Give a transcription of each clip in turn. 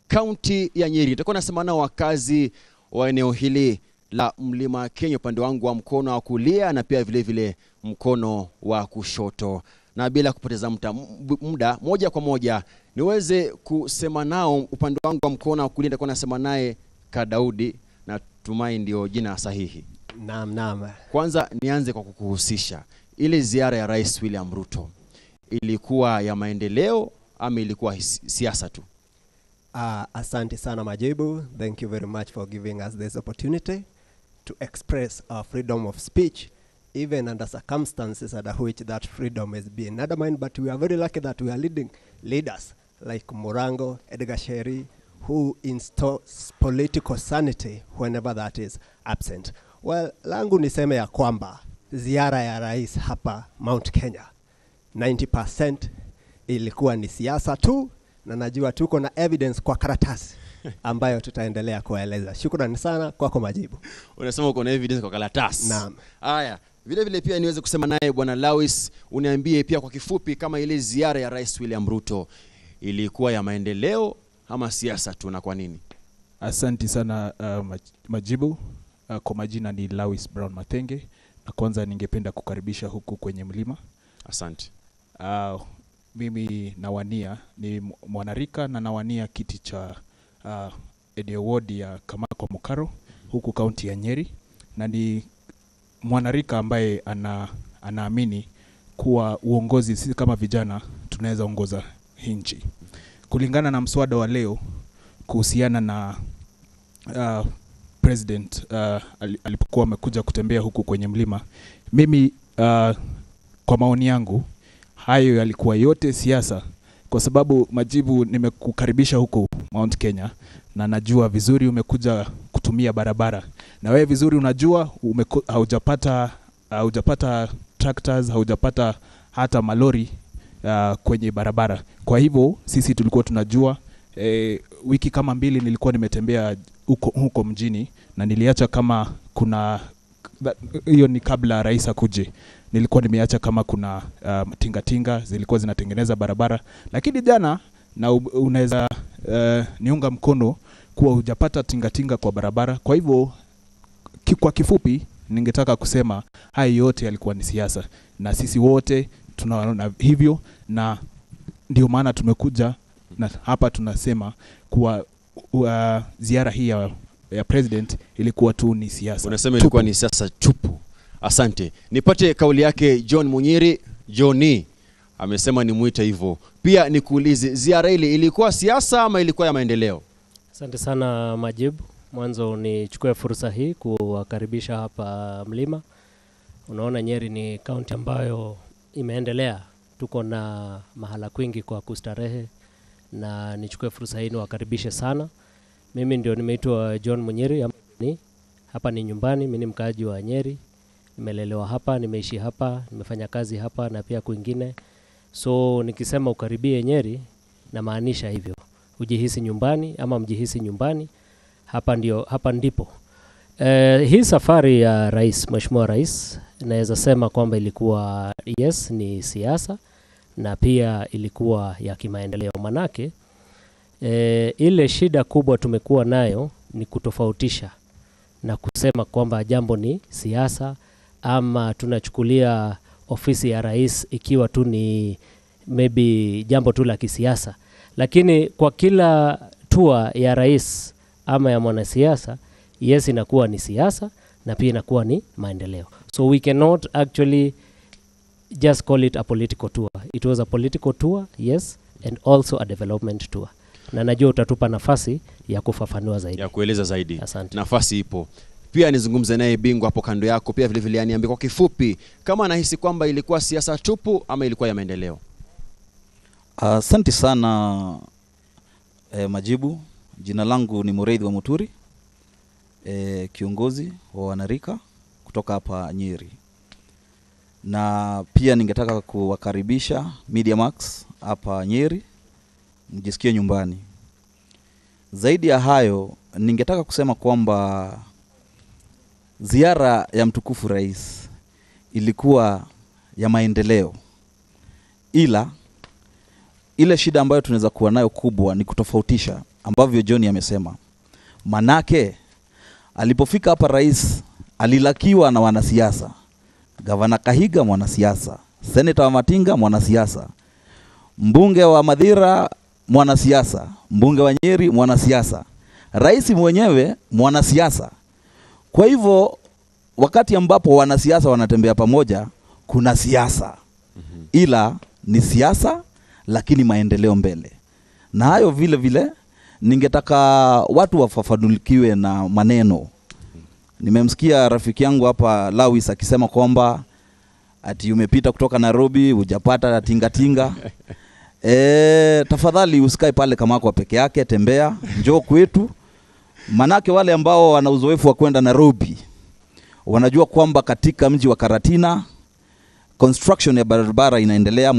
Kaunti ya Nyeri. Nitakuwa nasema nao wakazi wa eneo hili la Mlima Kenya, upande wangu wa mkono wa kulia na pia vile vile mkono wa kushoto. Na bila kupoteza muda, moja kwa moja niweze kusema nao. Upande wangu wa mkono wa kulia nitakuwa nasema naye Kadaudi, na tumai ndio jina sahihi. Naam, naam. Kwanza nianze kwa kukuhusisha, ile ziara ya Rais William Ruto ilikuwa ya maendeleo ama ilikuwa siasa tu? Asante sana Majibu. Thank you very much for giving us this opportunity to express our freedom of speech, even under circumstances under which that freedom is being undermined. But we are very lucky that we are leading leaders like Murango, Edgar Sherry, who installs political sanity whenever that is absent. Well, langu niseme ya kwamba ziara ya rais hapa Mount Kenya 90% ilikuwa ni siasa tu, na najua tuko na evidence kwa karatasi ambayo tutaendelea kueleza. Shukrani sana kwako Majibu. Unasema uko na evidence kwa karatasi. Naam. Haya, vile vile pia niweze kusema naye Bwana Lawis, uniambie pia kwa kifupi kama ile ziara ya Rais William Ruto ilikuwa ya maendeleo ama siasa tu, na kwa nini? Asante sana Majibu. Kwa majina ni Lawis Brown Matenge, na kwanza ningependa kukaribisha huku kwenye mlima. Asante. Mimi nawania, ni mwanarika na nawania kiti cha eneo ward ya Kamako Mukaro huku kaunti ya Nyeri, na ni mwanarika ambaye anaamini kuwa uongozi, sisi kama vijana tunaweza ongoza hii nchi. Kulingana na mswada wa leo kuhusiana na President alipokuwa amekuja kutembea huku kwenye mlima, mimi kwa maoni yangu hayo yalikuwa yote siasa, kwa sababu Majibu, nimekukaribisha huku Mount Kenya na najua vizuri umekuja kutumia barabara, na wewe vizuri unajua haujapata tractors, haujapata hata malori kwenye barabara. Kwa hivyo sisi tulikuwa tunajua wiki kama mbili nilikuwa nimetembea huko mjini, na niliacha kama kuna, hiyo ni kabla rais akuje, nilikuwa nimeacha kama kuna tingatinga zilikuwa zinatengeneza barabara. Lakini jana, na unaweza niunga mkono kuwa hujapata tingatinga kwa barabara. Kwa hivyo kwa kifupi ningetaka kusema haya yote yalikuwa ni siasa, na sisi wote tunaona hivyo, na ndio maana tumekuja na hapa tunasema kuwa ziara hii ya president ilikuwa tu ni siasa. Unasema ilikuwa ni siasa tupu. Asante. Nipate kauli yake John Munyiri. Johnny amesema nimuite hivyo. Pia nikuulize, ziara ile ilikuwa siasa ama ilikuwa ya maendeleo? Asante sana Majibu. Mwanzo nichukue fursa hii kuwakaribisha hapa Mlima. Unaona Nyeri ni kaunti ambayo imeendelea. Tuko na mahala kwingi kwa kustarehe, na nichukue fursa hii niwakaribishe sana. Mimi ndio nimeitwa John Munyiri, hapa ni nyumbani, mimi ni mkaaji wa Nyeri. Nimelelewa hapa, nimeishi hapa, nimefanya kazi hapa na pia kwingine. So nikisema ukaribie Nyeri na maanisha hivyo. Ujihisi nyumbani ama mjihisi nyumbani, hapa ndio, hapa ndipo. Hii safari ya rais, Mheshimiwa Rais, naweza sema kwamba ilikuwa yes ni siasa na pia ilikuwa ya kimaendeleo. Manake ile shida kubwa tumekuwa nayo ni kutofautisha na kusema kwamba jambo ni siasa ama tunachukulia ofisi ya rais ikiwa tu ni maybe jambo tu la kisiasa. Lakini kwa kila tua ya rais ama ya mwanasiasa, yes inakuwa ni siasa na pia inakuwa ni maendeleo. So we cannot actually just call it a political tour. It was a political tour, yes, and also a development tour. Na najua utatupa nafasi ya kufafanua zaidi, ya kueleza zaidi. Asante. Nafasi ipo. Pia nizungumze naye bingwa hapo kando yako, pia vile vile aniambie kwa kifupi kama anahisi kwamba ilikuwa siasa tupu ama ilikuwa ya maendeleo. Asante sana Majibu. Jina langu ni Mureithi wa Muturi, kiongozi wa wanarika kutoka hapa Nyeri. Na pia ningetaka kuwakaribisha Media Max hapa Nyeri, mjisikie nyumbani. Zaidi ya hayo, ningetaka kusema kwamba ziara ya mtukufu rais ilikuwa ya maendeleo, ila Ile shida ambayo tunaweza kuwa nayo kubwa ni kutofautisha ambavyo John amesema. Manake alipofika hapa rais alilakiwa na wanasiasa. Gavana Kahiga mwanasiasa, Senator wa Matinga mwanasiasa, mbunge wa Madhira mwanasiasa, mbunge wa Nyeri mwanasiasa, rais mwenyewe mwanasiasa. Kwa hivyo wakati ambapo wanasiasa wanatembea pamoja kuna siasa. Ila ni siasa lakini maendeleo mbele. Na hayo vile vile ningetaka watu wafafanulikiwe na maneno. Nimemsikia rafiki yangu hapa Lawis akisema kwamba ati umepita kutoka Nairobi hujapata tinga tinga. Tafadhali usikae pale kama kwa peke yake, tembea, njoo kwetu. Manake wale ambao wana uzoefu wa kwenda Nairobi wanajua kwamba katika mji wa Karatina construction ya barabara inaendelea,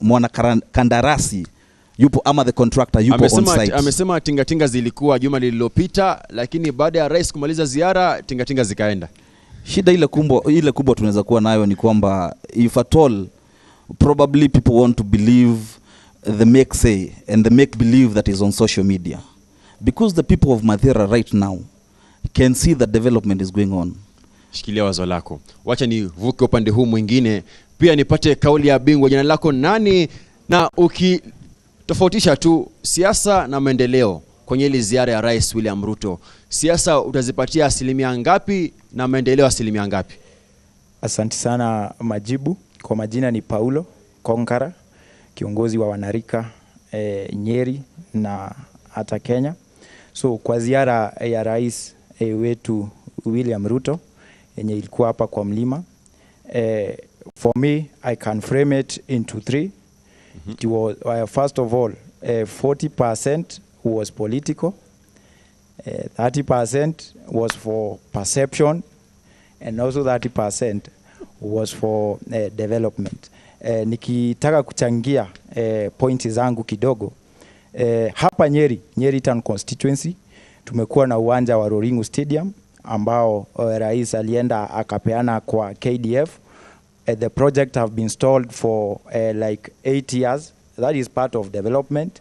mwana kandarasi yupo ama the contractor yupo on site. Amesema tingatinga zilikuwa juma lililopita, lakini baada ya rais kumaliza ziara tingatinga zikaenda. Shida ile kubwa tunaweza kuwa nayo ni kwamba if at all probably people want to believe the make say and the make believe that is on social media, because the people of Mathira right now can see that development is going on. Shikilia wazo lako, wacha nivuke upande huu mwingine pia nipate kauli ya bingwa. Jina lako nani, na ukitofautisha tu siasa na maendeleo kwenye ile ziara ya Rais William Ruto, siasa utazipatia asilimia ngapi na maendeleo asilimia ngapi? Asante sana Majibu. Kwa majina ni Paulo Konkara, kiongozi wa wanarika Nyeri na hata Kenya. So kwa ziara ya rais wetu William Ruto yenye ilikuwa hapa kwa mlima, for me I can frame it into three. It was, first of all, 40% was political, 30% was for perception, and also 30% was for development. Nikitaka kuchangia pointi zangu kidogo, hapa Nyeri, Nyeri Town Constituency, tumekuwa na uwanja wa Roringu Stadium ambao rais alienda akapeana kwa KDF. The project have been stalled for like 8 years. That is part of development.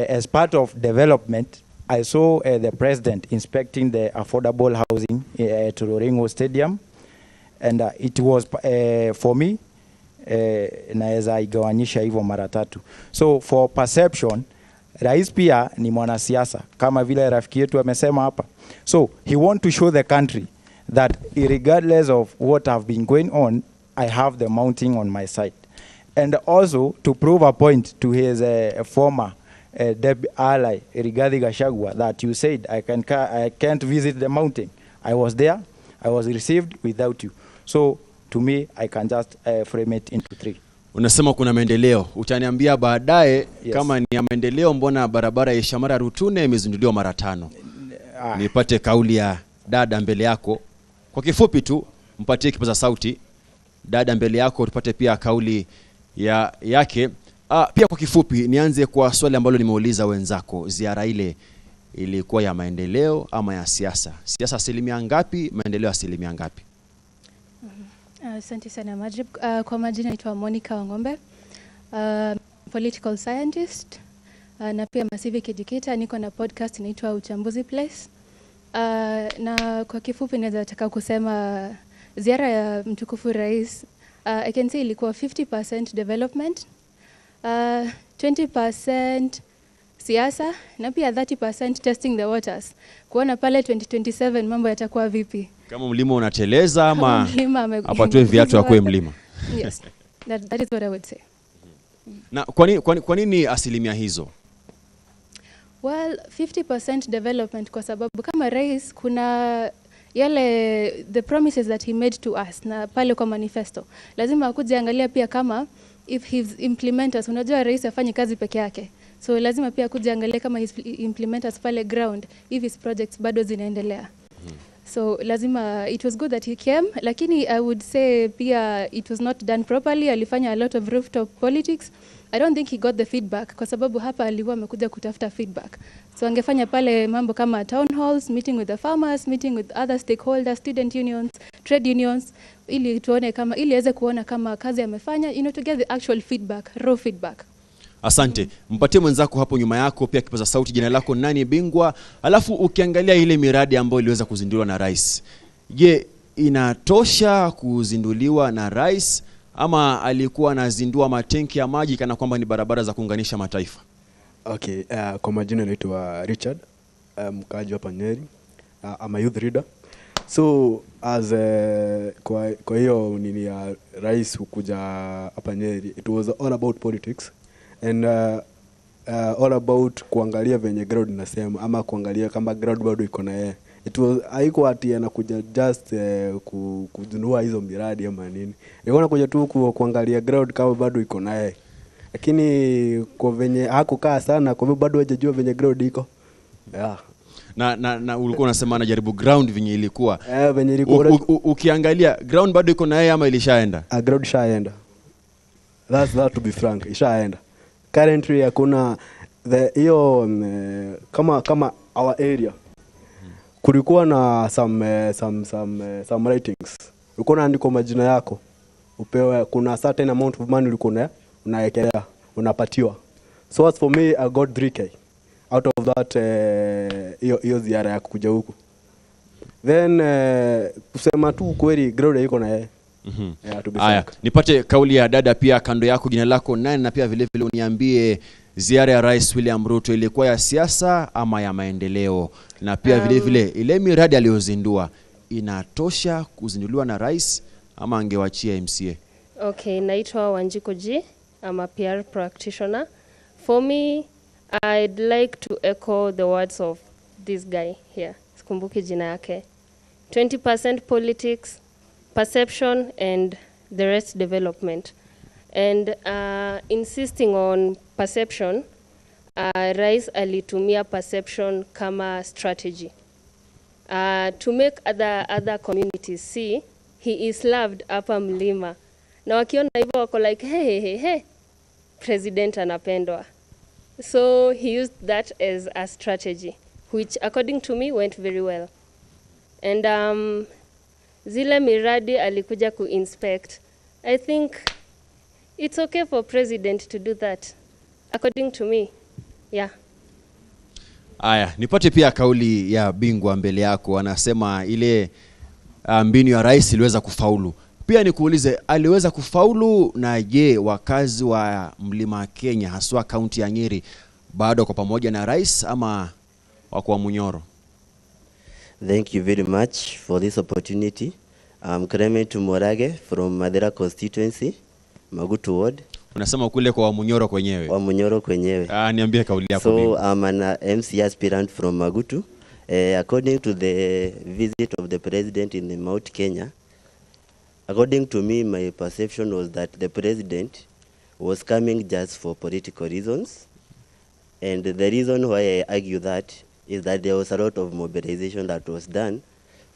As part of development, I saw the president inspecting the affordable housing at Roringo Stadium, and it was for me, naweza igawanyisha hivyo mara tatu. So for perception, rais pia ni mwanasiasa kama vile rafiki yetu amesema hapa. So he want to show the country that regardless of what have been going on, I have the mountain on my side. And also to prove a point to his former ally Rigathi Gachagua that you said I can't visit the mountain. I was there, I was received without you. So to me, I can just frame it into three. Unasema kuna maendeleo, utaniambia baadaye. Yes. Kama ni ya maendeleo, mbona barabara ya Ishamara Rutune imezinduliwa mara tano? Ah. Nipate kauli ya dada mbele yako kwa kifupi tu, mpatie kipaza sauti dada mbele yako, tupate pia kauli yake. Pia kwa kifupi nianze kwa swali ambalo nimeuliza wenzako, ziara ile ilikuwa ya maendeleo ama ya siasa? Siasa asilimia ngapi, maendeleo asilimia ngapi? Asante sana, Majib. Kwa majina naitwa Monica Wangombe, political scientist na pia ma civic educator. Niko na podcast inaitwa Uchambuzi Place. Na kwa kifupi naweza taka kusema ziara ya mtukufu rais, I can say ilikuwa 50% development, 20% siasa na pia 30% testing the waters, kuona pale 2027 mambo yatakuwa vipi. Kama mlima unateleza ama Kama mlima apatwe viatu akwe mlima. Yes, that is what I would say. Na kwa nini asilimia hizo? Well, 50% development kwa sababu kama rais kuna yale the promises that he made to us na pale kwa manifesto, lazima akuje angalia pia kama if his implementers, unajua rais afanye kazi peke yake, so lazima pia akuje angalia kama his implementers pale ground, if his projects bado zinaendelea. So lazima, it was good that he came, lakini I would say pia it was not done properly. Alifanya a lot of rooftop politics. I don't think he got the feedback kwa sababu hapa alikuwa amekuja kutafuta feedback. So angefanya pale mambo kama town halls, meeting with the farmers, meeting with other stakeholders, student unions, trade unions, ili tuone kama ili aweze kuona kama kazi amefanya, to get the actual feedback, raw feedback. Asante. Mpatie mwenzako hapo nyuma yako pia kipaza sauti, jina lako nani bingwa? Alafu ukiangalia ile miradi ambayo iliweza kuzinduliwa na rais, je, inatosha kuzinduliwa na rais ama alikuwa anazindua matenki ya maji kana kwamba ni barabara za kuunganisha mataifa? Okay, kwa majina naitwa Richard, mkaaji hapa Nyeri. I'm a youth leader. So as kwa hiyo nini ya rais kuja hapa Nyeri, it was all about politics and all about kuangalia venye ground inasema ama kuangalia kama ground bado iko na yeye. It was haikuwa ati anakuja just kuzindua hizo miradi ama nini. Ilikuwa anakuja tu kuangalia ground kama bado iko na yeye. Lakini kwa venye hakukaa sana, kwa hivyo bado hajajua venye ground iko. Yeah. Na ulikuwa unasema anajaribu ground venye ilikuwa. Venye ilikuwa. Ukiangalia ground bado iko na yeye ama ilishaenda? Ground ishaenda. That's that to be frank, ishaenda. Currently hakuna hiyo kama our area. Kulikuwa na some writings. Ulikuwa unaandika majina yako. Upewe, kuna certain amount of money ulikuwa unaekelea, unapatiwa. So as for me, I got 3K out of that hiyo ziara ya kuja huku. Then kusema tu kweli ground iko na yeye. Yeah, to be frank. Nipate kauli ya dada pia kando yako, jina lako nani, na pia vile vile uniambie ziara ya Rais William Ruto ilikuwa ya siasa ama ya maendeleo, na pia vile vile ile miradi aliyozindua inatosha kuzinduliwa na rais ama angewachia MCA? Okay, naitwa Wanjiko G. I'm a PR practitioner. For me, I'd like to echo the words of this guy here. Sikumbuki jina yake. 20% politics, perception, and the rest development. And insisting on perception, Rais alitumia perception kama strategy to make other communities see he is loved hapa Mlima. Na wakiona hivyo wako like, hey, hey, hey, president anapendwa. So he used that as a strategy, which according to me went very well. And zile miradi alikuja ku-inspect. I think it's okay for president to do that, according to me. Yeah. Aya, nipate pia kauli ya bingwa mbele yako. Anasema ile mbinu ya rais iliweza kufaulu. Pia nikuulize, aliweza kufaulu? Na je, wakazi wa Mlima Kenya haswa kaunti ya Nyeri bado kwa pamoja na rais ama wako wa Munyoro? Thank you very much for this opportunity. I'm Clement Murage from Mathira constituency, Magutu ward. Unasema kule kwa Munyoro kwenyewe? Wa Munyoro kwenyewe. Niambie kauli yako. So I'm an MC aspirant from Magutu. According to the visit of the president in the Mount Kenya, according to me, my perception was that the president was coming just for political reasons. And the reason why I argue that is that there was a lot of mobilization that was done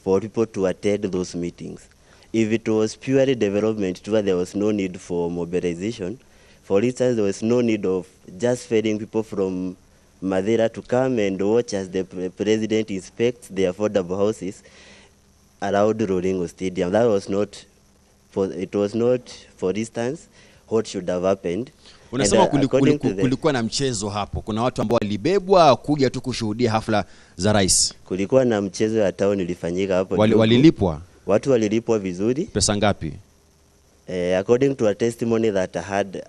for people to attend those meetings. If it was purely development, there was no need for mobilization. For instance, there was no need of just ferrying people from Mathira to come and watch as the president inspects the affordable houses around Ruringu Stadium. That was not, for instance, what should have happened. Unasema kulikuwa na mchezo hapo. Kuna watu ambao walibebwa kuja tu kushuhudia hafla za rais. Kulikuwa na mchezo ya town ilifanyika hapo. Walilipwa? Watu walilipwa vizuri. Pesa ngapi? According to a testimony that I had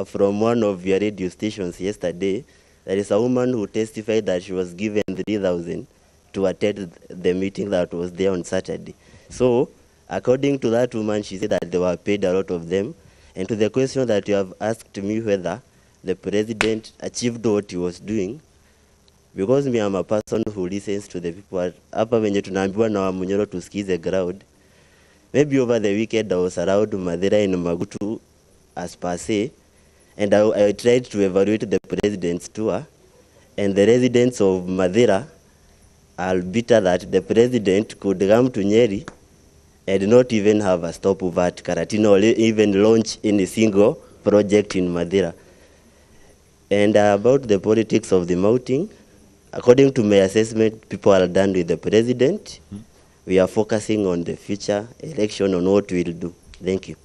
from one of your radio stations yesterday, there is a woman who testified that she was given 3,000 to attend the meeting that was there on Saturday. So, according to that woman, she said that they were paid a lot of them. And to the question that you have asked me whether the president achieved what he was doing, because me, I'm a person who listens to the people. Hapa wenye tunaambiwa na Wamunyoro tusikize ground. Maybe over the weekend I was around Mathira in Magutu as per se, and I tried to evaluate the president's tour, and the residents of Mathira are bitter that the president could come to Nyeri and not even have a stopover at Karatina or even launch any single project in Mathira. And about the politics of the mounting, according to my assessment, people are done with the president. We are focusing on the future election, on what we'll do. Thank you.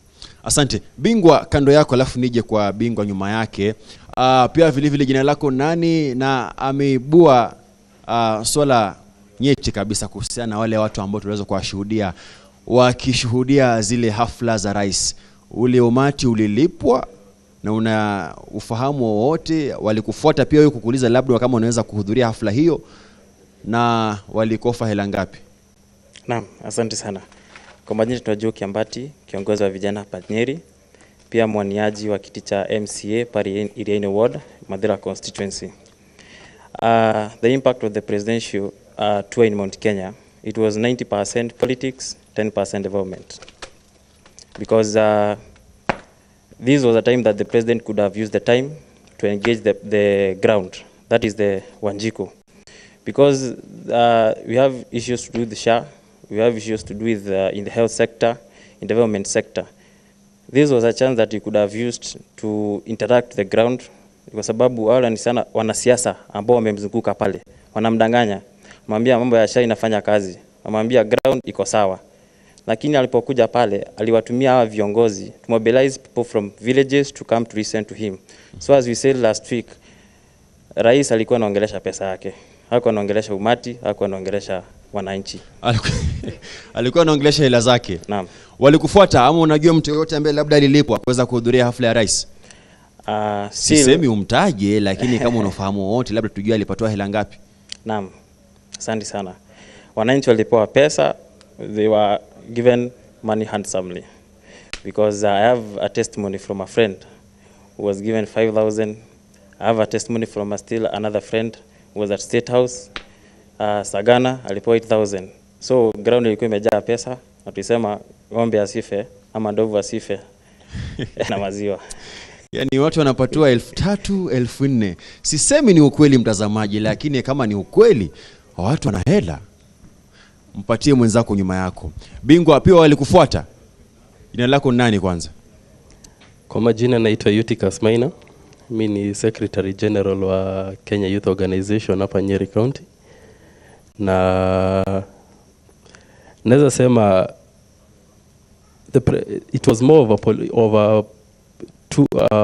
Asante. Bingwa kando yako, alafu nije kwa bingwa nyuma yake. Pia vile vile jina lako nani? Na ameibua swala nyeti kabisa kuhusiana na wale watu ambao tuliweza kuwashuhudia wakishuhudia zile hafla za rais. Ule umati ulilipwa na una ufahamu wowote? Walikufuata pia wewe kukuuliza labda kama unaweza kuhudhuria hafla hiyo, na walikofa hela ngapi? Naam, asante sana. Kwa majina tunajua Kiambati, kiongozi wa vijana hapa Nyeri, pia mwaniaji wa kiti cha MCA pale Iriaini Ward, Mathira constituency. The impact of the presidential tour in Mount Kenya, it was 90% politics, 10% development. Because this was a time that the president could have used the time to engage the ground, that is the Wanjiku. Because we have issues to do with the SHA, we have issues to do with in the health sector, in development sector. This was a chance that you could have used to interact the ground, kwa sababu wale ni sana wanasiasa ambao wamemzunguka pale, wanamdanganya, mwambia mambo ya SHA inafanya kazi, mwambia ground iko sawa. Lakini alipokuja pale aliwatumia hawa viongozi to mobilize people from villages to come to listen to him. So as we said last week, rais alikuwa anaongelesha pesa yake, hakuwa anaongelesha umati, hakuwa anaongelesha wananchi. Alikuwa anaongelesha hela zake. Naam. Walikufuata ama unajua mtu yoyote ambaye labda alilipwa kuweza kuhudhuria hafla ya rais? Sisemi umtaje, lakini kama unafahamu wote labda tujue alipatiwa hela ngapi. Naam. Asante sana. Wananchi walipewa pesa, they were given money handsomely. Because I have a testimony from a friend who was given 5,000. I have a testimony from still another friend who was at State House. Sagana alipewa 8,000. So ground ilikuwa imejaa pesa, na tulisema ng'ombe asife ama ndovu asife na maziwa. Yaani watu wanapatiwa 3,000, 4,000. Sisemi ni ukweli mtazamaji, lakini kama ni ukweli watu wana hela. Mpatie mwenzako nyuma yako. Bingwa pia walikufuata. Jina lako nani kwanza? Kwa majina naitwa Eutychus Maina. Mimi ni Secretary General wa Kenya Youth Organization hapa Nyeri County. Na naweza sema it was more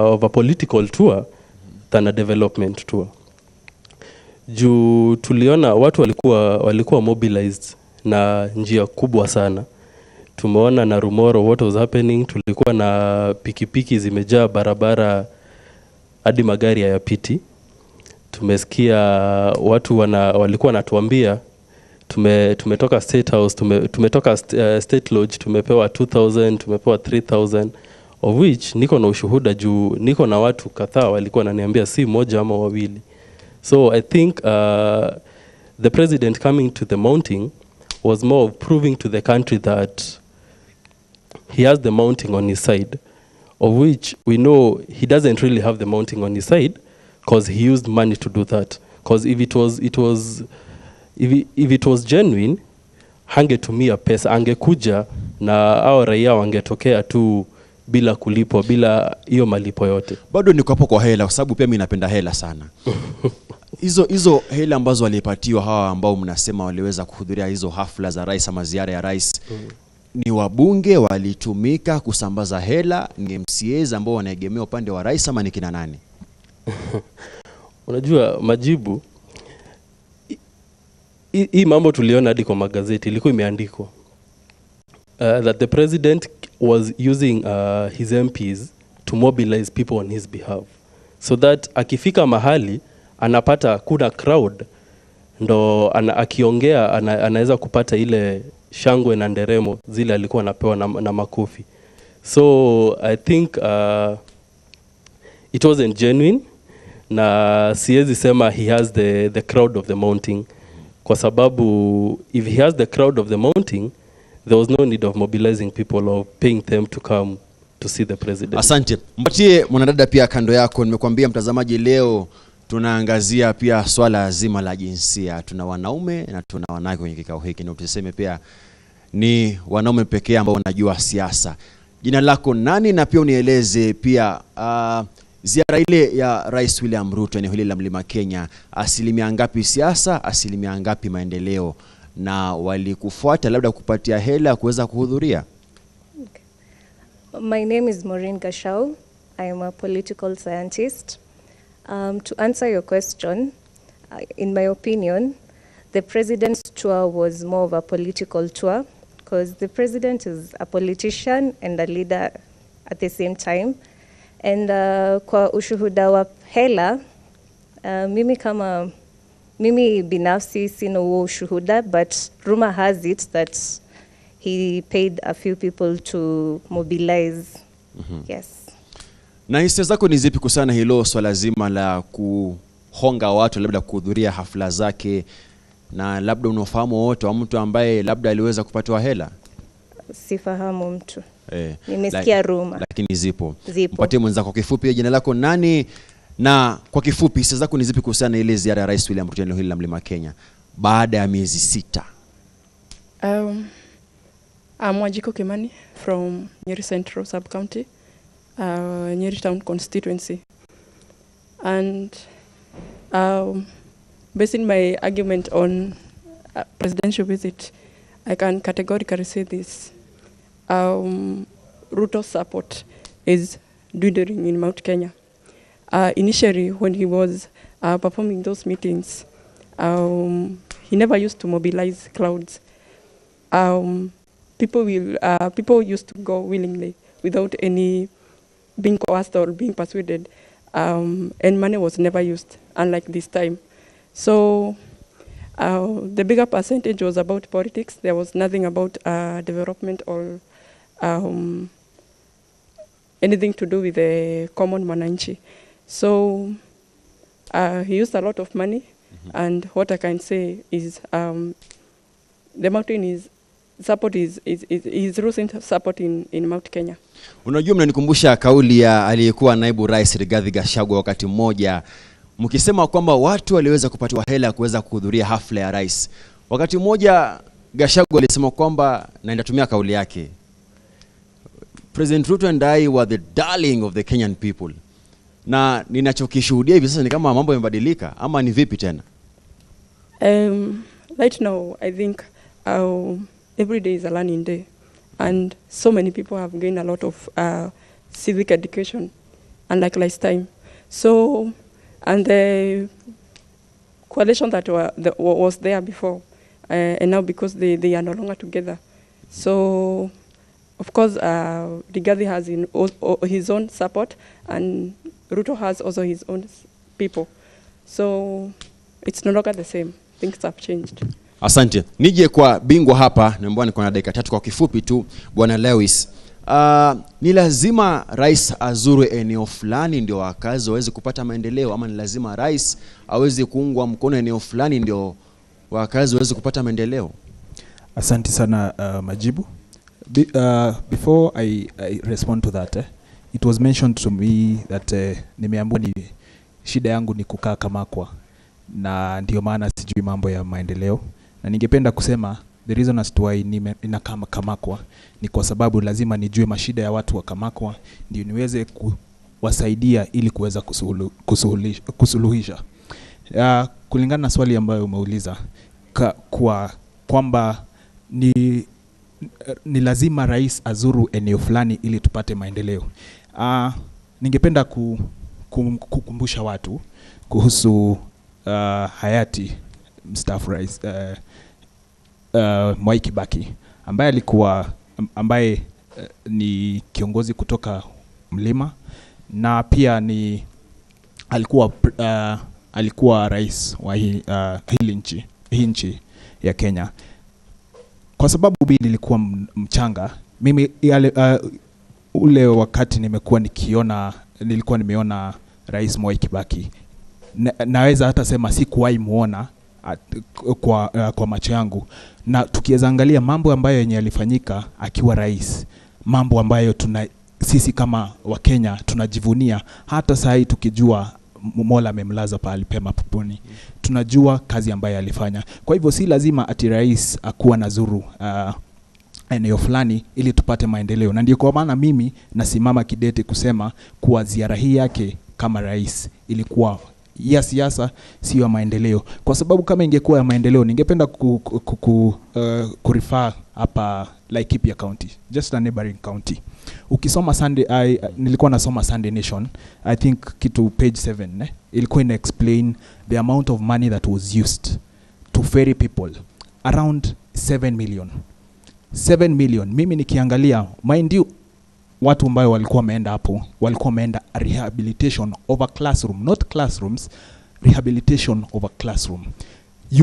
of a political tour than a development tour. Juu tuliona watu walikuwa mobilized na njia kubwa sana. Tumeona na Rumoro what was happening, tulikuwa na pikipiki zimejaa barabara hadi magari hayapiti. Tumesikia watu walikuwa wanatuambia tumetoka State House, tumetoka State Lodge, tumepewa 2,000, tumepewa 3,000, of which niko na ushuhuda juu niko na watu kadhaa walikuwa wananiambia si moja ama wawili. So I think the president coming to the mountain was more of proving to the country that he has the mountain on his side, of which we know he doesn't really have the mountain on his side because he used money to do that. Because if it was genuine, hangetumia pesa, angekuja na hao raia wangetokea tu bila kulipwa, bila hiyo malipo yote. Bado niko hapo kwa hela kwa sababu pia mimi napenda hela sana. Hizo hela ambazo walipatiwa hawa ambao mnasema waliweza kuhudhuria hizo hafla za rais ama ziara ya rais, ni wabunge walitumika kusambaza hela, ni MCAs ambao wanaegemea upande wa rais ama ni kina nani? Unajua majibu hii mambo tuliona hadi kwa magazeti ilikuwa imeandikwa that the president was using his MPs to mobilize people on his behalf, so that akifika mahali anapata kuna crowd ndo akiongea anaweza kupata ile shangwe na nderemo zile alikuwa anapewa na makofi. So I think it wasn't genuine, na siwezi sema he has the crowd of the mountain, kwa sababu if he has the crowd of the mountain there was no need of mobilizing people or paying them to come to see the president. Asante. Mpatie mwanadada pia kando yako. Nimekuambia mtazamaji, leo tunaangazia pia swala zima la jinsia. Tuna wanaume na tuna wanawake kwenye kikao hiki, na tuseme pia ni wanaume pekee ambao wanajua siasa. Jina lako nani, na pia unieleze pia ziara ile ya Rais William Ruto eneo hili la Mlima Kenya, asilimia ngapi siasa, asilimia ngapi maendeleo, na walikufuata labda kupatia hela kuweza kuhudhuria? Okay. My name is Maureen Gashau. I am a political scientist. To answer your question, in my opinion, the president's tour was more of a political tour because the president is a politician and a leader at the same time. And kwa ushuhuda wa hela, mimi kama mimi binafsi sina huo ushuhuda, but rumor has it that he paid a few people to mobilize. Yes. Na hisia zako ni zipi kuhusiana na hilo swala zima la kuhonga watu labda kuhudhuria hafla zake, na labda unafahamu wote wa mtu ambaye labda aliweza kupatiwa hela? Sifahamu mtu. Nimesikia rumor. Lakini zipo. Zipo. Mpatie mwenzako kifupi, jina lako nani, na kwa kifupi hisia zako ni zipi kuhusiana na ile ziara ya Rais William Ruto eneo hili la Mlima Kenya baada ya miezi 6? I'm Wanjiku Kimani from Nyeri Central Sub-County, Nyeri Town constituency. And basing my argument on presidential visit, I can categorically say this. Ruto's support is dwindling in Mount Kenya. Initially, when he was performing those meetings, he never used to mobilize crowds. People used to go willingly without any being coerced or being persuaded, and money was never used, unlike this time. So the bigger percentage was about politics. There was nothing about development or anything to do with the common mwananchi. So he used a lot of money, and what I can say is the mountain is support is losing support in Mount Kenya. Unajua, mnanikumbusha kauli ya aliyekuwa naibu rais Rigathi Gachagua wakati mmoja, mkisema kwamba watu waliweza kupatiwa hela kuweza kuhudhuria hafla ya rais. Wakati mmoja Gachagua alisema kwamba, na nitatumia kauli yake, President Ruto and I were the darling of the Kenyan people. Na ninachokishuhudia hivi sasa ni kama mambo yamebadilika, ama ni vipi tena? Right now I think every day is a learning day, and so many people have gained a lot of civic education, unlike last time. So, and the coalition that was there before, and now because they are no longer together. So, of course, Rigathi has his own support, and Ruto has also his own people. So, it's no longer the same. Things have changed. Asante. Nije kwa bingwa hapa, naomba niko na dakika 3 kwa kifupi tu, Bwana Lewis. Ni lazima rais azuru eneo fulani ndio wakazi waweze kupata maendeleo, ama ni lazima rais aweze kuungwa mkono eneo fulani ndio wakazi waweze kupata maendeleo? Asante sana Majibu. Before I respond to that, it was mentioned to me that nimeambiwa ni shida yangu ni kukaa Kamakwa, na ndio maana sijui mambo ya maendeleo. Na ningependa kusema the reason as to why ninakaa Kamakwa ni kwa sababu lazima nijue mashida ya watu wa Kamakwa ndio niweze kuwasaidia ili kuweza kusuluhisha. Kulingana na swali ambayo umeuliza kwa kwamba ni lazima rais azuru eneo fulani ili tupate maendeleo. Ningependa kukumbusha watu kuhusu hayati mstaafu rais Mwai Kibaki, ambaye ni kiongozi kutoka Mlima, na pia ni alikuwa rais wa hii nchi ya Kenya. Kwa sababu mimi nilikuwa mchanga, mimi ule wakati nilikuwa nimeona Rais Mwai Kibaki, naweza hata sema sikuwahi muona kwa macho yangu. Na tukiweza angalia mambo ambayo yenye yalifanyika akiwa rais, mambo ambayo sisi kama Wakenya tunajivunia hata saa hii tukijua Mola amemlaza pahali pema peponi, tunajua kazi ambayo alifanya. Kwa hivyo si lazima ati rais akuwa na zuru eneo fulani ili tupate maendeleo. Na ndio kwa maana mimi nasimama kidete kusema kuwa ziara hii yake kama rais ilikuwa ya siasa, sio ya maendeleo. Kwa sababu kama ingekuwa ya maendeleo, ningependa kurefer hapa Laikipia County, just a neighboring county. Ukisoma Sunday, nilikuwa nasoma Sunday Nation, I think kitu page 7, ilikuwa ina explain the amount of money that was used to ferry people, around 7 million. 7 million. Mimi nikiangalia, mind you, watu ambao walikuwa wameenda hapo, walikuwa wameenda rehabilitation of a classroom, not classrooms, rehabilitation of a classroom.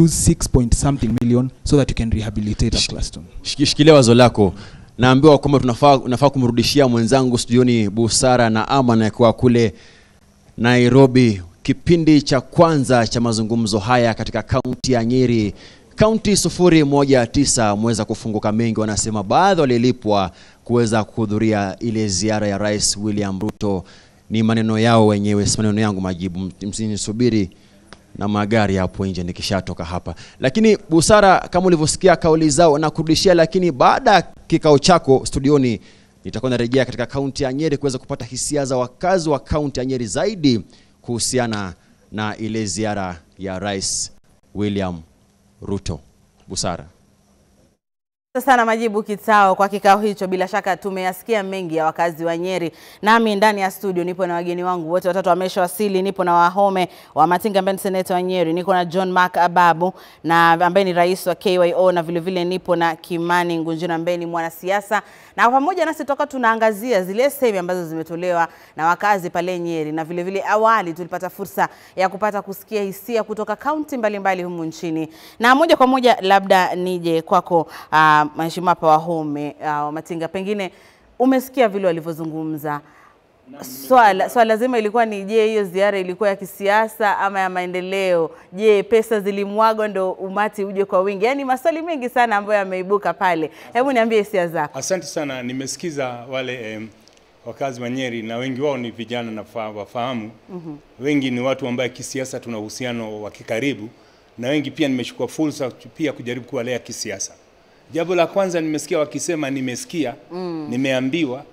Use 6 point something million so that you can rehabilitate a classroom. Shikilia wazo lako. Naambiwa kwamba tunafaa kumrudishia mwenzangu studioni Busara na Amana kwa kule Nairobi. Kipindi cha kwanza cha mazungumzo haya katika kaunti ya Nyeri, kaunti 019, mweza kufunguka mengi. Wanasema baadhi walilipwa kuweza kuhudhuria ile ziara ya Rais William Ruto. Ni maneno yao wenyewe, si maneno yangu majibu. Msinisubiri na magari hapo nje nikishatoka hapa. Lakini Busara, kama ulivyosikia kauli zao na kurudishia, lakini baada ya kikao chako studioni nitakuwa narejea katika kaunti ya Nyeri kuweza kupata hisia za wakazi wa kaunti ya Nyeri zaidi kuhusiana na ile ziara ya Rais William Ruto. Busara. Sana Majibu Kitao kwa kikao hicho. Bila shaka tumeyasikia mengi ya wakazi wa Nyeri. Nami ndani ya studio nipo na wageni wangu wote watatu wameshawasili. Nipo na Wahome wa Matinga ambaye ni seneta wa Nyeri, niko na John Mark Ababu na ambaye ni rais wa KYO, na vile vile nipo na Kimani Ngunjiri ambaye ni mwanasiasa. Na pamoja nasi toka tunaangazia zile semi ambazo zimetolewa na wakazi pale Nyeri, na vile vile awali tulipata fursa ya kupata kusikia hisia kutoka kaunti mbalimbali humu nchini. Na moja kwa moja labda nije kwako Mheshimiwa Wahome wa Matinga, pengine umesikia vile walivyozungumza. Swala zima ilikuwa ni je, hiyo ziara ilikuwa ya kisiasa ama ya maendeleo? Je, pesa zilimwagwa ndo umati uje kwa wingi? Yaani maswali mengi sana ambayo yameibuka pale. Hebu niambie hisia zako. Asante sana. Nimesikiza wale wakazi wa Nyeri, na wengi wao ni vijana na wafahamu. Wengi ni watu ambao kisiasa tuna uhusiano wa kikaribu, na wengi pia nimechukua fursa pia kujaribu kuwalea kisiasa. Jambo la kwanza nimesikia wakisema nimesikia, nimeambiwa,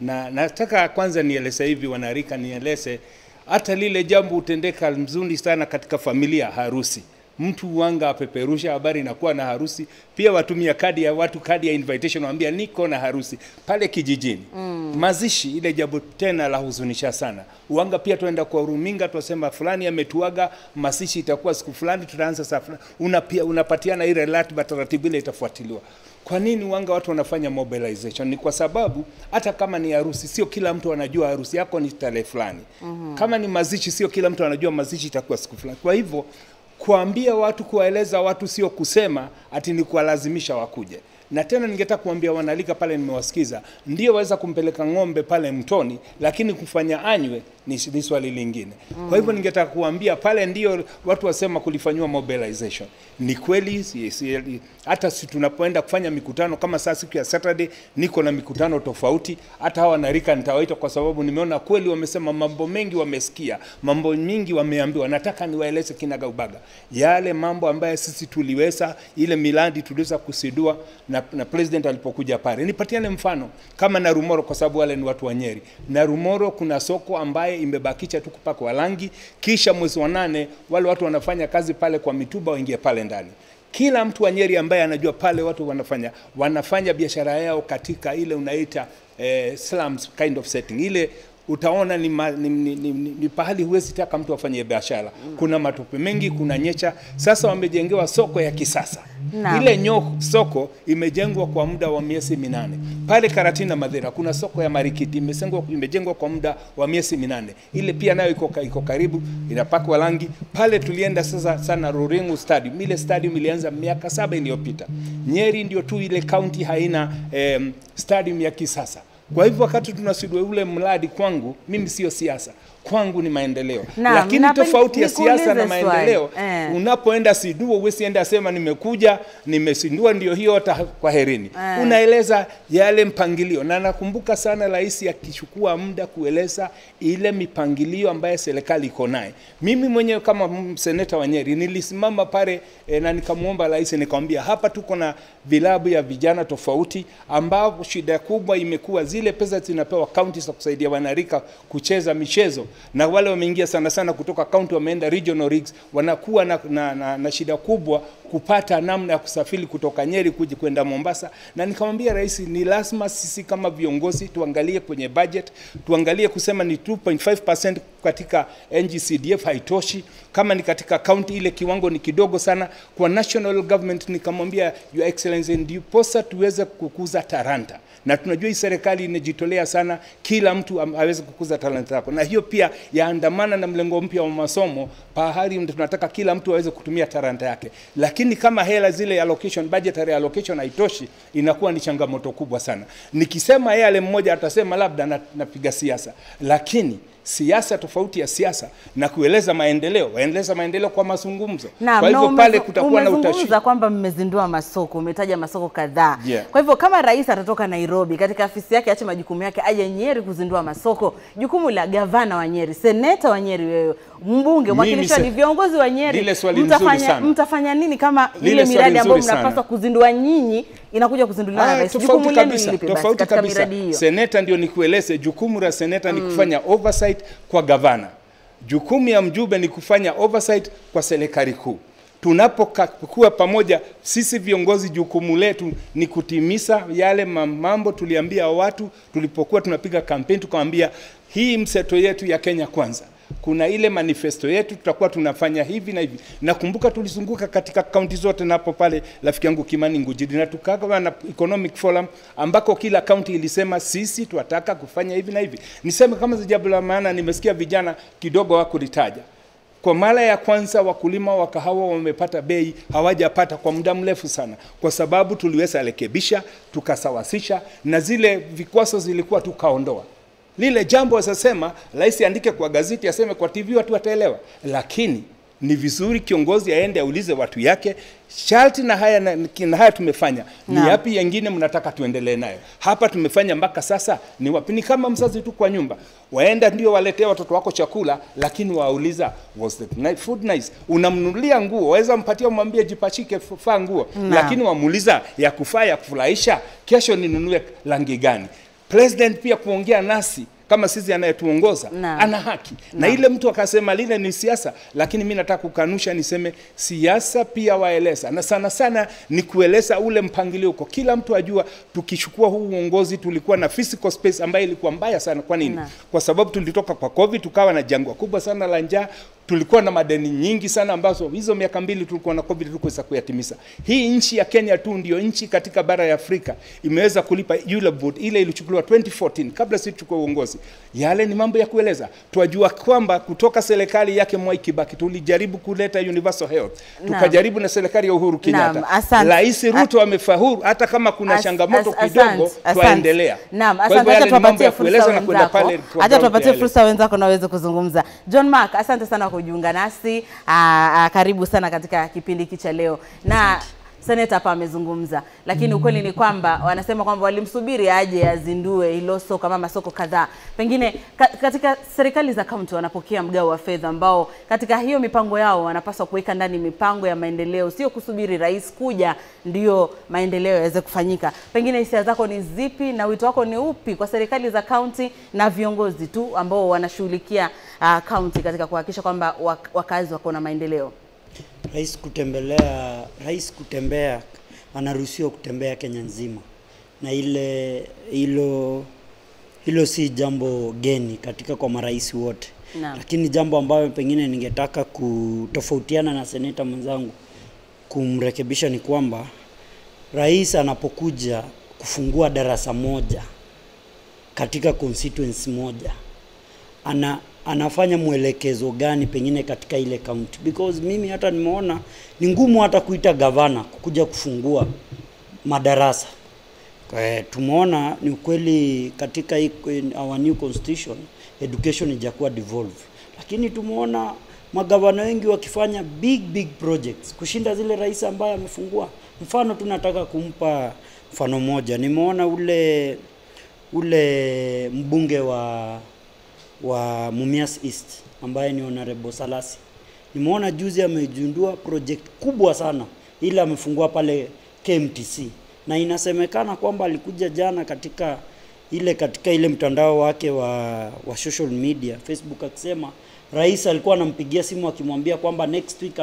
na nataka kwanza nieleze hivi wanarika, nieleze hata lile jambo utendeka mzuri sana katika familia, harusi. Mtu wanga apeperusha habari inakuwa na harusi, pia watumia kadi ya watu, kadi ya invitation, waambia niko na harusi pale kijijini. Mazishi ile jambo tena la huzunisha sana. Uanga pia tuenda kwa ruminga tusema fulani ametuaga, mazishi itakuwa siku fulani, tutaanza saa fulani. Unapatiana ile ratiba, taratibu ile itafuatiliwa. Kwa nini wanga watu wanafanya mobilization? Ni kwa sababu hata kama ni harusi sio kila mtu anajua harusi yako ni tarehe fulani. Kama ni mazishi sio kila mtu anajua mazishi itakuwa siku fulani. Kwa hivyo kuambia watu, kuwaeleza watu sio kusema ati ni kuwalazimisha wakuje. Na tena ningetaka kuambia wanalika pale, nimewasikiza, ndio waweza kumpeleka ng'ombe pale mtoni, lakini kufanya anywe ni swali lingine. Kwa hivyo ningetaka kuambia pale ndio watu wasema kulifanywa mobilization. Ni kweli, hata si tunapoenda kufanya mikutano kama sasa siku ya Saturday niko na mikutano tofauti, hata hawa wanarika nitawaita kwa sababu nimeona kweli wamesema mambo mengi, wamesikia mambo mingi, wameambiwa. Nataka niwaeleze kinagaubaga yale mambo ambayo sisi tuliweza, ile miradi tuliweza kusidua na president alipokuja pale. Nipatiane mfano kama Narumoro, kwa sababu wale ni watu wa Nyeri. Narumoro kuna soko ambaye imebakisha tu kupakwa rangi, kisha mwezi wa 8 wale watu wanafanya kazi pale kwa mituba waingie pale ndani. Kila mtu wa Nyeri ambaye anajua pale watu wanafanya biashara yao katika ile unaita slums kind of setting. Ile utaona ni pahali huwezi taka mtu afanye biashara. Kuna matope mengi, kuna nyecha. Sasa wamejengewa soko ya kisasa. Ile soko imejengwa kwa muda wa miezi 8. Pale Karatina Madhera kuna soko ya Marikiti imejengwa kwa muda wa miezi 8. Ile pia nayo iko karibu, inapakwa rangi. Pale tulienda sasa sana Ruringu Stadium. Ile stadium ilianza miaka 7 iliyopita. Nyeri ndio tu ile county haina stadium ya kisasa. Kwa hivyo wakati tunasidwa ule mradi, kwangu mimi sio siasa, kwangu ni maendeleo. Lakini tofauti ya siasa na maendeleo, unapoenda siduo usienda sema nimekuja nimesindua ndio hiyo hata kwa herini. Unaeleza yale mpangilio. Na nakumbuka sana rais akichukua muda kueleza ile mipangilio ambayo serikali iko naye. Mimi mwenyewe kama seneta wa Nyeri nilisimama pale na nikamuomba rais, nikamwambia hapa tuko na vilabu ya vijana tofauti ambao shida kubwa imekuwa zile pesa zinapewa county za kusaidia wanarika kucheza michezo na wale wameingia sana sana kutoka county wameenda regional leagues, wanakuwa na shida kubwa kupata namna ya kusafiri kutoka Nyeri kuja kwenda Mombasa. Na nikamwambia rais, ni lazima sisi kama viongozi tuangalie kwenye budget, tuangalie kusema ni 2.5% katika NGCDF haitoshi, kama ni katika county ile kiwango ni kidogo sana. Kwa national government nikamwambia Your Excellency, ndiposa tuweze kukuza talanta, na tunajua hii serikali inajitolea sana kila mtu aweze kukuza talanta yako, na hiyo pia yaandamana na mlengo mpya wa masomo pahali tunataka kila mtu aweze kutumia talanta yake. Lakini kama hela zile allocation, budgetary allocation haitoshi, inakuwa ni changamoto kubwa sana. Nikisema yale mmoja atasema labda napiga siasa, lakini siasa tofauti ya siasa na kueleza maendeleo, waendeleza maendeleo kwa mazungumzo. Kwa hivyo pale kutakuwa na utashi. Umezungumza kwamba mmezindua masoko, umetaja masoko kadhaa. Yeah. Kwa hivyo kama rais atatoka Nairobi katika afisi yake aache majukumu yake aje Nyeri kuzindua masoko, jukumu la gavana wa Nyeri, seneta wa Nyeri, wewe mbunge, mwakilishi, ni viongozi wa Nyeri, mtafanya nini kama ile miradi ambayo mnapaswa kuzindua nyinyi inakuja kuzinduliwa na rais? Jukumu lenu ni lipi basi katika miradi hiyo? Seneta ndio nikueleze, jukumu la seneta ni kufanya oversight kwa gavana. Jukumu ya mjumbe ni kufanya oversight kwa serikali kuu. Tunapokuwa pamoja sisi viongozi, jukumu letu ni kutimiza yale mambo tuliambia watu tulipokuwa tunapiga kampeni, tukawaambia hii mseto yetu ya Kenya Kwanza, kuna ile manifesto yetu, tutakuwa tunafanya hivi na hivi. Nakumbuka tulizunguka katika kaunti zote, napo pale rafiki yangu Kimani Ngujiri, na tukawa na Economic Forum ambako kila kaunti ilisema sisi tunataka kufanya hivi na hivi. Niseme kama jambo la maana, nimesikia vijana kidogo wakulitaja. Kwa mara ya kwanza wakulima wa kahawa wamepata bei hawajapata kwa muda mrefu sana, kwa sababu tuliweza rekebisha, tukasawasisha, na zile vikwazo zilikuwa tukaondoa. Lile jambo asasema rais andike kwa gazeti, aseme kwa TV, watu wataelewa. Lakini ni vizuri kiongozi aende aulize watu yake, sharti na haya na haya tumefanya, ni yapi yengine mnataka tuendelee nayo? Hapa tumefanya mpaka sasa ni wapi? Ni kama mzazi tu kwa nyumba, waenda ndio waletea watoto wako chakula, lakini wauliza was the food nice? Unamnunulia nguo, waweza mpatia umwambie jipachike faa nguo, lakini wamuuliza ya kufaa ya kufurahisha, kesho ninunue rangi gani? President pia kuongea nasi kama sisi anayetuongoza ana haki. Na ile mtu akasema lile ni siasa, lakini mimi nataka kukanusha, niseme siasa pia waeleza, na sana sana ni kueleza ule mpangilio uko. Kila mtu ajua tukichukua huu uongozi tulikuwa na physical space ambayo ilikuwa mbaya sana. Kwa nini? Kwa sababu tulitoka kwa COVID, tukawa na jangwa kubwa sana la njaa, tulikuwa na madeni nyingi sana ambazo hizo miaka mbili tulikuwa na COVID tulikuweza kuyatimiza. Hii nchi ya Kenya tu ndio nchi katika bara ya Afrika imeweza kulipa yule board ile ilichukuliwa 2014 kabla sisi tuchukue uongozi. Yale ni mambo ya kueleza. Twajua kwamba kutoka serikali yake Mwai Kibaki tulijaribu kuleta universal health. Tukajaribu na serikali ya Uhuru Kenyatta. Rais Ruto amefaulu, hata kama kuna changamoto kidogo twaendelea. Naam, asante. Acha tuwapatie fursa wenzako. Acha tuwapatie fursa wenzako na waweze kuzungumza. John Mark, asante sana kwa kujiunga nasi. Karibu sana katika kipindi hiki cha leo. Na seneta hapa amezungumza, lakini ukweli ni kwamba wanasema kwamba walimsubiri aje azindue hilo soko kama masoko kadhaa. Pengine katika serikali za kaunti wanapokea mgao wa fedha ambao katika hiyo mipango yao wanapaswa kuweka ndani mipango ya maendeleo, sio kusubiri rais kuja ndio maendeleo yaweze kufanyika. Pengine hisia zako ni zipi na wito wako ni upi kwa serikali za kaunti na viongozi tu ambao wanashughulikia kaunti katika kuhakikisha kwamba wakazi wako na maendeleo? Rais kutembea, anaruhusiwa kutembea Kenya nzima, na ile hilo si jambo geni katika kwa marais wote. Lakini jambo ambayo pengine ningetaka kutofautiana na seneta mwenzangu kumrekebisha ni kwamba rais anapokuja kufungua darasa moja katika constituency moja, anafanya mwelekezo gani pengine katika ile county? Because mimi hata nimeona ni ngumu hata kuita gavana kukuja kufungua madarasa. Tumeona ni ukweli katika our new constitution education ijakuwa devolve, lakini tumeona magavana wengi wakifanya big projects kushinda zile rais ambaye amefungua. Mfano tunataka kumpa mfano moja, nimeona ule mbunge wa Mumias East ambaye ni Honorable Salasi. Nimeona juzi amejundua project kubwa sana ile amefungua pale KMTC, na inasemekana kwamba alikuja jana katika ile katika ile mtandao wake wa social media Facebook akisema rais alikuwa anampigia simu akimwambia kwamba next week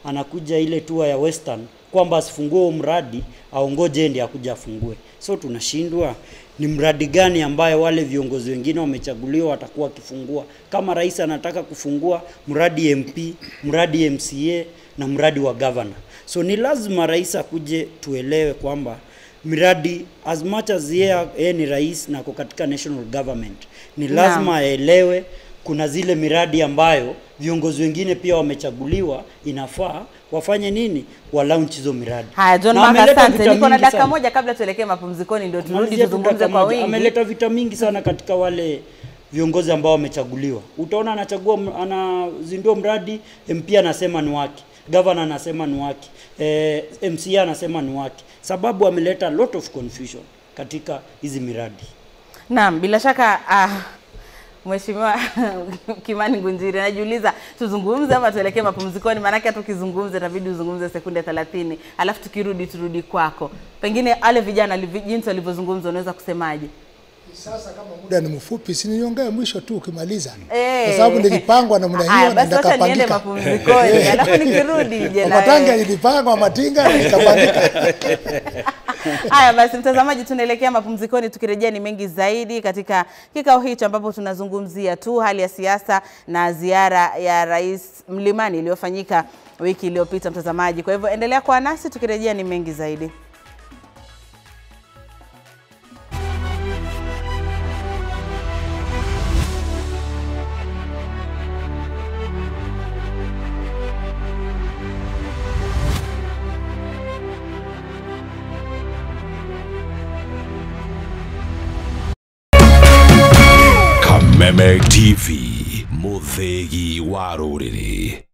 anakuja ile tour ya Western, kwamba asifungue huo mradi, aongoje ndiye akuja afungue. So tunashindwa ni mradi gani ambaye wale viongozi wengine wamechaguliwa watakuwa wakifungua. Kama rais anataka kufungua mradi MP, mradi MCA na mradi wa governor. So ni lazima rais akuje tuelewe kwamba miradi, as much as yeye ni rais na ako katika national government, ni lazima aelewe kuna zile miradi ambayo viongozi wengine pia wamechaguliwa, inafaa wafanye nini, wa launch hizo miradi. Haya, John Mark, asante. Niko na dakika moja kabla tuelekee mapumzikoni ndio turudi tuzungumze kwa wingi. Ameleta vita mingi sana katika wale viongozi ambao wamechaguliwa. Utaona anachagua, anazindua mradi, MP anasema ni wake, governor anasema ni wake, MCA anasema ni wake. Sababu ameleta lot of confusion katika hizi miradi. Naam, bila shaka Mheshimiwa Kimani Ngunjiri, najiuliza tuzungumze ama tuelekee mapumzikoni, maana hata ukizungumza itabidi uzungumze sekunde 30, alafu tukirudi turudi kwako. Pengine wale vijana jinsi walivyozungumza unaweza kusemaje? Sasa kama muda ni mfupi, si niongee mwisho tu ukimaliza. Kwa sababu nilipangwa na muda hiyo na nikapangika. Niende mapumzikoni, alafu nikirudi je na Matanga ilipangwa Matinga nikapangika. Haya basi mtazamaji, tunaelekea mapumzikoni, tukirejea ni mengi zaidi katika kikao hicho ambapo tunazungumzia tu hali ya siasa na ziara ya Rais Mlimani iliyofanyika wiki iliyopita mtazamaji. Kwa hivyo endelea kuwa nasi, tukirejea ni mengi zaidi. Kameme TV, muthegi wa rũrĩrĩ.